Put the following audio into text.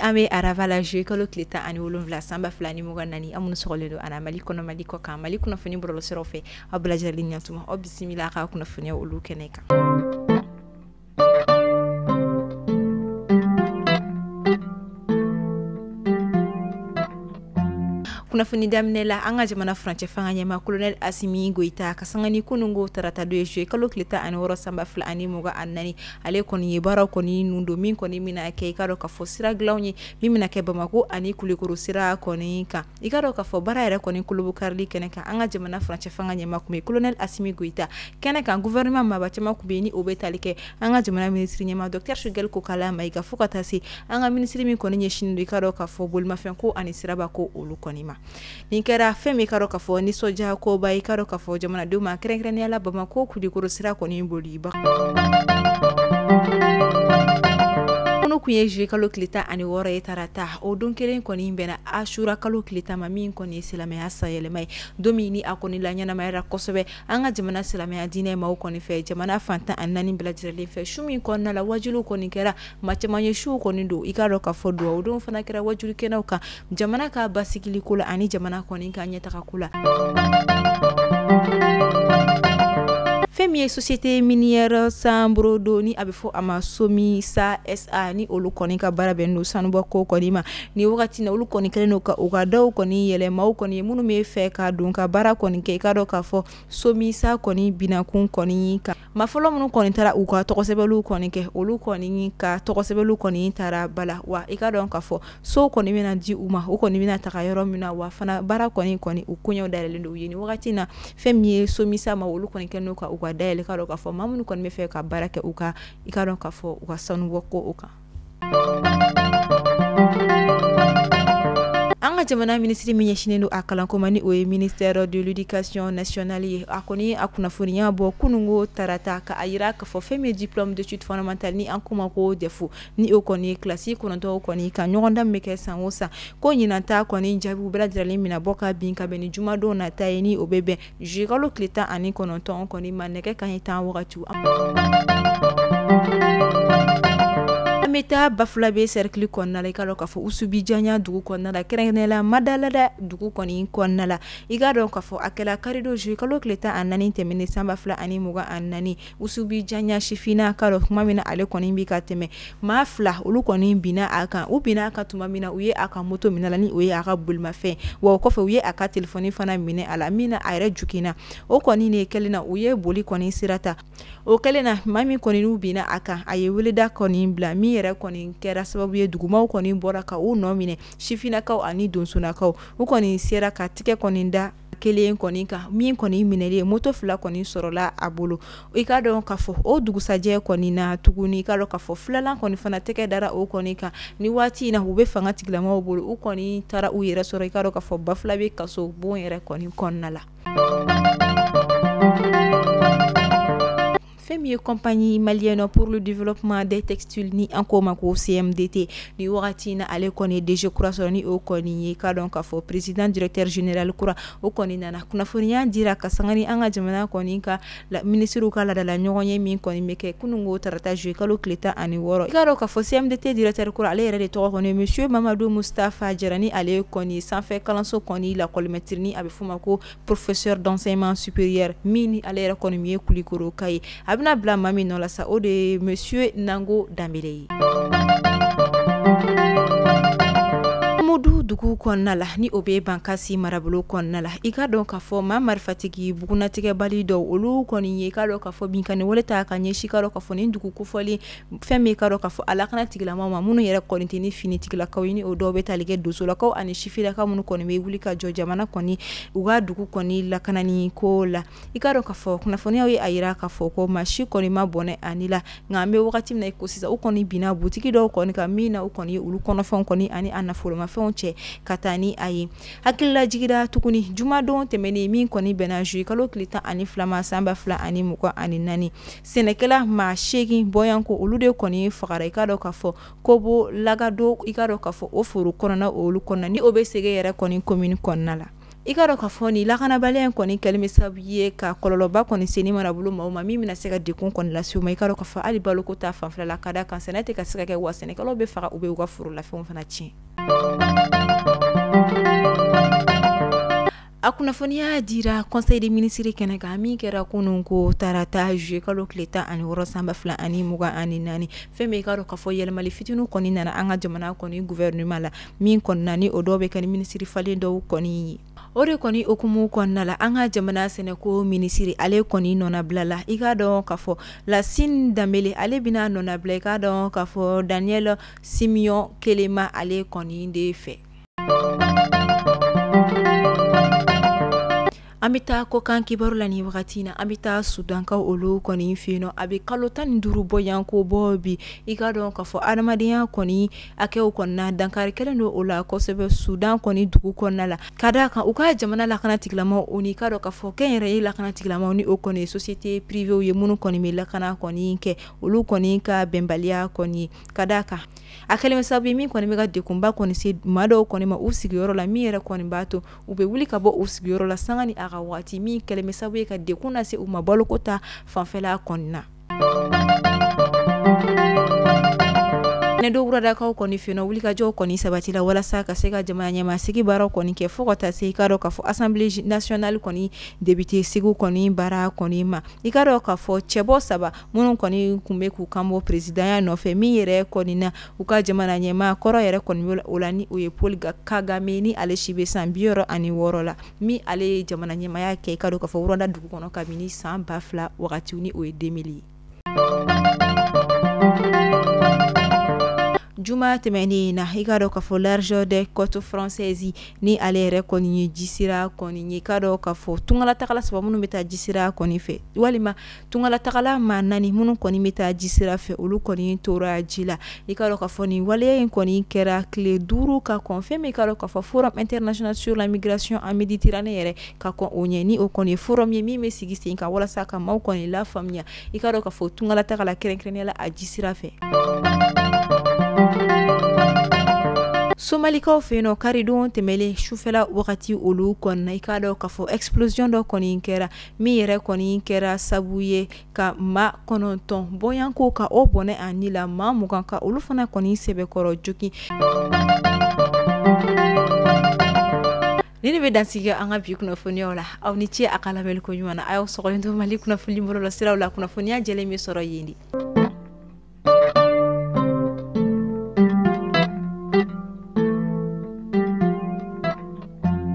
An bɛ araba la, juillet kalo tile 17 san 2024. An minnu sɔgɔlen don ana Mali kɔnɔ, Mali kɔ kan, Mali kunnafoni bɔlɔlɔsiraw fɛ, aw bɛɛ lajɛlen ɲantuma, aw bisimila a ka kunnafoniya olu kɛnɛ kan. Kunnafoni daminɛ la, an ka jamana furancɛ fanga ɲɛma Colonel Assimi Goïta ka sanga ni kununko tarata don ye, juillet kalo tile 16 san 2024, ale kɔni ye baaraw kɔni nun don min kɔni bɛna kɛ, i k'a dɔn k'a fɔ sira dilanw ye min bɛna kɛ Bamakɔ ani Kulukoro sira kɔni kan. I k'a dɔn k'a fɔ baara yɛrɛ kɔni kolobokarili kɛnɛ kan, an ka jamana furancɛ fanga ɲɛma tun bɛ Colonel Assimi Goïta kɛnɛ kan. Gouvernement maaba caman tun bɛ yen ni o bɛ tali kɛ an ka jamana minisiri ɲɛma docteur Choguel Kokalla Maïga, fo ka taa se an ka minisiri min kɔni ɲɛsinnen don, i k'a dɔn k'a fɔ bolimafɛn ko ani siraba ko olu kɔni ma. Nin kɛra fɛn min, i k'a dɔn k'a fɔ nisɔndiya koba, i k'a dɔn k'a fɔ jamanadenw ma, kɛrɛnkɛrɛnnenya la Bamakɔ Kulukoro sira kɔni boliba. Kunu kun ye juillet kalo tile 16 ye, tarata. O don kelen kɔni bɛnna Asura kalo tile 10 ma, min kɔni ye silamɛya sanyɛlɛma ye, don min ni a kɔni la ɲɛnamayara kosɛbɛ an ka jamana silamɛya diinɛ maaw kɔni fɛ, jamana fan 14 bɛɛ lajɛlen fɛ. Su min kɔnɔna la wajuliw kɔni kɛra, maa caman ye suw kɔni don, i k'a dɔn k'a fɔ dugawu don fana kɛra wajuli kɛnɛw kan jamana ka basigili ko la ani jamana kɔni ka ɲɛtaga ko la. Fɛn min ye société minière Sanbrodo, ni a bɛ fɔ a ma SOMISA SA, ni olu kɔni ka baara bɛnnen don sanubɔ ko kɔni ma, ni wagati na olu kɔni kɛlen don ka u ka daw kɔni yɛlɛ maaw kɔni ye minnu bɛ fɛ ka don ka baara kɔni kɛ, i k'a dɔn k'a fɔ SOMISA kɔni binakun kɔni kan. Maa fɔlɔ minnu kɔni taara u ka tɔgɔsɛbɛnliw kɔni kɛ, olu kɔni ka tɔgɔsɛbɛnliw kɔni taara bala wa. I k'a dɔn k'a fɔ sow kɔni bɛna di u ma, u kɔni bɛna taga yɔrɔ min na, wa fana baara kɔni u koɲɛw dayɛlɛlen don u ye. Ni wagati na, fɛn min ye SOMISA ma, olu kɔni kɛlen don ka u ka dayɛlɛ, k'a dɔn k'a fɔ maa minnu kɔni bɛ fɛ ka baara kɛ u ka, i k'a dɔn k'a fɔ u ka sanubɔ ko o kan. An ka jamana minisiri min ɲɛsinnen don a kalanko ma, ni o ye ministère de l'éducation nationale ye, a kɔni a kunnafoniya bɔ kununko tarata ka a yira k'a fɔ fɛn min ye diplôme d'études fondamentales, ni an k'o ma ko DEF, ni o kɔni ye kilasi 9 kɔni ka ɲɔgɔndan bɛ kɛ san o san, ko ɲinan ta kɔni jaabiw bɛɛ lajɛlen bɛna bɔ ka bin ka bɛn ni jumadon nata ye, ni o bɛ bɛn juillet kalo tile 19 kɔni ma, nɛgɛ kanɲɛ 10 wagati. An bɛ taa Bafulabe cercle kɔnɔna la, i k'a dɔn k'a fɔ Usubijanya dugu kɔnɔna la, kɛrɛnkɛrɛnnenya la Madalada dugu kɔni kɔnɔna la. I k'a dɔn k'a fɔ a kɛla karidon juillet kalo tile 14 tɛmɛnen san 2024, Usubijanya sifinna k'a dɔn tuma min na ale kɔni bɛ ka tɛmɛ, maa fila olu kɔni binna a kan. U binna a kan tuma min na, u ye a ka moto minɛ a la, ni o ye a ka bolimafɛn, wa o kɔfɛ u ye a ka telefɔni fana minɛ a la, min na a yɛrɛ joginna. O kɔni de kɛlen na, u ye boli kɔni sira ta. O kɛlen na, maa min kɔni n'u binna a kan, a ye weleda kɔni bila, min yɛrɛ kɔni kɛra sababu ye dugumaw kɔni bɔra ka u nɔ minɛ, sifinnakaw ani donsonnakaw. U kɔni sera ka tigɛ kɔni da kelen kɔni kan, min kɔni minɛlen, moto fila kɔni sɔrɔla a bolo. I k'a dɔn k'a fɔ o dugusajɛ kɔni na tuguni, i k'a dɔn k'a fɔ filanan kɔni fana tɛgɛ dara o kɔni kan. Ni waati in na, u bɛ fanga tigilamaw bolo, u kɔni taara u yɛrɛ sɔrɔ, i k'a dɔn k'a fɔ Bafulabe kaso bon yɛrɛ kɔni kɔnɔna la. Fɛn min ye compagnie malienne pour le développement des textiles, ni an k'o ma ko CMDT, ni wagati in na ale kɔni ye DG kura sɔrɔ, ni o kɔni ye, k'a dɔn k'a fɔ président directeur général kura o kɔni nana. Kunnafoniya dira ka sanga ni an ka jamana kɔni ka minisiriw ka laadala ɲɔgɔn ye min kɔni bɛ kɛ kununko tarata juillet kalo tile 16. I k'a dɔn k'a fɔ CMDT directeur kura, ale yɛrɛ de tɔgɔ kɔni monsieur Mamadou Moustapha Jara, ni ale kɔni sanfɛ kalanso kɔni lakɔlimɛtiri, ni a bɛ f'o ma ko professeur d'enseignement supérieur, min ni ale yɛrɛ kɔni ye Kulikoro ka ye. A bɛna bila maa min nɔ la sa, o de ye monsieur Nango Danbele ye. Mudu dugu kɔnɔna la, ni o bɛ Bankasi marabolo kɔnɔna la, i k'a dɔn k'a fɔ maa marifatigi bugunnatigɛbali dɔw, olu kɔni ye, i k'a dɔn k'a fɔ binkanni wale ta ka ɲɛsin, i k'a dɔn k'a fɔ nin dugu kofɔlen fɛn min, i k'a dɔn k'a fɔ a lakana tigilamaw ma, minnu yɛrɛ kɔni tɛ ni finitigilakaw ye, ni o dɔw bɛ tali kɛ donsolakaw ani sifinlakaw minnu kɔni bɛ wuli ka jɔ jamana kɔni u ka dugu kɔni lakanani ko la. I k'a dɔn k'a fɔ kunnafoniyaw ye a yira k'a fɔ ko maa si kɔni ma bɔnɛ ani la, nka an bɛ wagati min na i ko sisan, u kɔni binna butigi dɔw kɔni kan, min na u kɔni ye olu kɔnɔfɛnw kɔni ani a nafolomafɛnw cɛ ka taa ni a ye. Hakilila jigira tuguni, jumadon tɛmɛnen min kɔni bɛnna juillet kalo tile 12 ma san 2024, sɛnɛkɛla maa 8 bɔyanko olu de kɔni fagara, i k'a dɔn k'a fɔ Kobo Lagado, i k'a dɔn k'a fɔ o foro kɔnɔna olu kɔnɔna, ni o bɛ Sege yɛrɛ kɔni commune kɔnɔna la. I k'a dɔn k'a fɔ nin lakanabaliya in kɔni kɛlen bɛ sababu ye ka kɔlɔlɔba kɔni se ni marabolo maaw ma min bɛna se ka degun kɔni lase u ma. I k'a dɔn k'a fɔ hali baloko ta fanfɛla la, ka da kan sɛnɛ tɛ ka se ka kɛ, wa sɛnɛkɛlaw bɛ faga, u bɛ u ka forolafɛnw fana tiɲɛ. A kunnafoniya dira conseil des ministres kɛnɛ kan min kɛra kunun ko tarata juillet kalo tile 16 san 2024. Fɛn min i k'a dɔn k'a fɔ yɛlɛmali fitinin kɔni nana an ka jamana kɔni gouvernement la, min kɔni na ni o dɔw bɛ kɛ ni minisiri falen dɔw kɔni ye. O de kɔni hukumu kɔnɔna la, an ka jamana sɛnɛko minisiri ale kɔni nɔnabila la. I k'a dɔn k'a fɔ Lasine Danbele ale bɛna nɔnabila, i k'a dɔn k'a fɔ Daniel Simeon Kelema ale kɔni de fɛ. An bɛ taa kɔkan kibaru la nin wagati in na. An bɛ taa Sudankaw olu kɔni fɛ yen nɔ. A bɛ kalo 15 bɔ yan ko bɔ bi. I k'a dɔn k'a fɔ adamadenya kɔni hakɛw kɔni na dankari kɛlen don o la kosɛbɛ Sudan kɔni dugu kɔnɔna la. Ka d'a kan u ka jamana lakana tigilamaw o ni k'a dɔn k'a fɔ kɛnyɛrɛye lakana tigilamaw ni o kɔni ye société privée ye minnu kɔni bɛ lakana kɔni kɛ, olu kɔni ka bɛnbaliya kɔni ka d'a kan a kɛlen bɛ sababu ye min kɔni bɛ ka degunba kɔni se maa dɔw kɔni ma u sigiyɔrɔ la, min yɛrɛ kɔni b'a to u bɛ wuli ka bɔ u sigiyɔrɔ la sanga ni a ka waati, min kɛlen bɛ sababu ye ka degun lase u ma baloko ta fanfɛla kɔni na. Ne dɔw wuladakaw kɔni fɛ yen nɔ, wulikajɔw kɔni sabatila walasa ka se ka jamana ɲɛmaa sigi baaraw kɔni kɛ fo ka taa se i k'a dɔn k'a fɔ assemblée nationale kɔni député sigiw kɔni baara kɔni ma. I k'a dɔn k'a fɔ cɛbɔ saba minnu kɔni tun bɛ k'u kan bɔ présidentya nɔfɛ, min yɛrɛ kɔni na u ka jamana ɲɛmaa kɔrɔ yɛrɛ kɔni bɛ o la ni o ye Paul Kagame, ni ale si bɛ san 66 la, min ale ye jamana ɲɛmaaya kɛ i k'a dɔn k'a fɔ Rwanda dugu kɔnɔ kabini san 2000 wagati ni o ye 2000 ye. Juma tɛmɛnen na, i k'a dɔn k'a fɔ large des côtes françaises ni ale yɛrɛ kɔni ye jisira kɔni ye, i k'a dɔn k'a fɔ tungalatagala saba minnu bɛ taa jisira kɔni fɛ, walima tungalatagala maa naani minnu kɔni bɛ taa jisira fɛ, olu kɔni tora ji la. I k'a dɔn k'a fɔ nin waleya in kɔni kɛra tile 5 ka kɔn fɛn min i k'a dɔn k'a fɔ forum international sur la migration en Méditerranée yɛrɛ ka kɔn o ɲɛ, ni o kɔni ye forum ye min bɛ sigi sen kan walasa ka maaw kɔni lafaamuya i k'a dɔn k'a fɔ tungalatagala kɛrɛnkɛrɛnnenya la a jisira fɛ. Somalikaw fɛ yen nɔ, karidon tɛmɛlen sufɛla wagati olu kɔni i k'a dɔn k'a fɔ explosion dɔ kɔni kɛra min yɛrɛ kɔni kɛra sabu ye ka maa 9 bɔyanko ka o bɔnɛ a ni la, maa 20 ka olu fana kɔni sɛbɛkɔrɔ jogin. Ni ne bɛ dansigi an ka bi kunnafoniyaw la. Aw ni ce a ka lamɛnni ko ɲuman na. A y'aw sɔgɔlen to Mali kunnafoni bɔlɔlɔsiraw la, kunnafoniya jɛlen bɛ sɔrɔ yen de.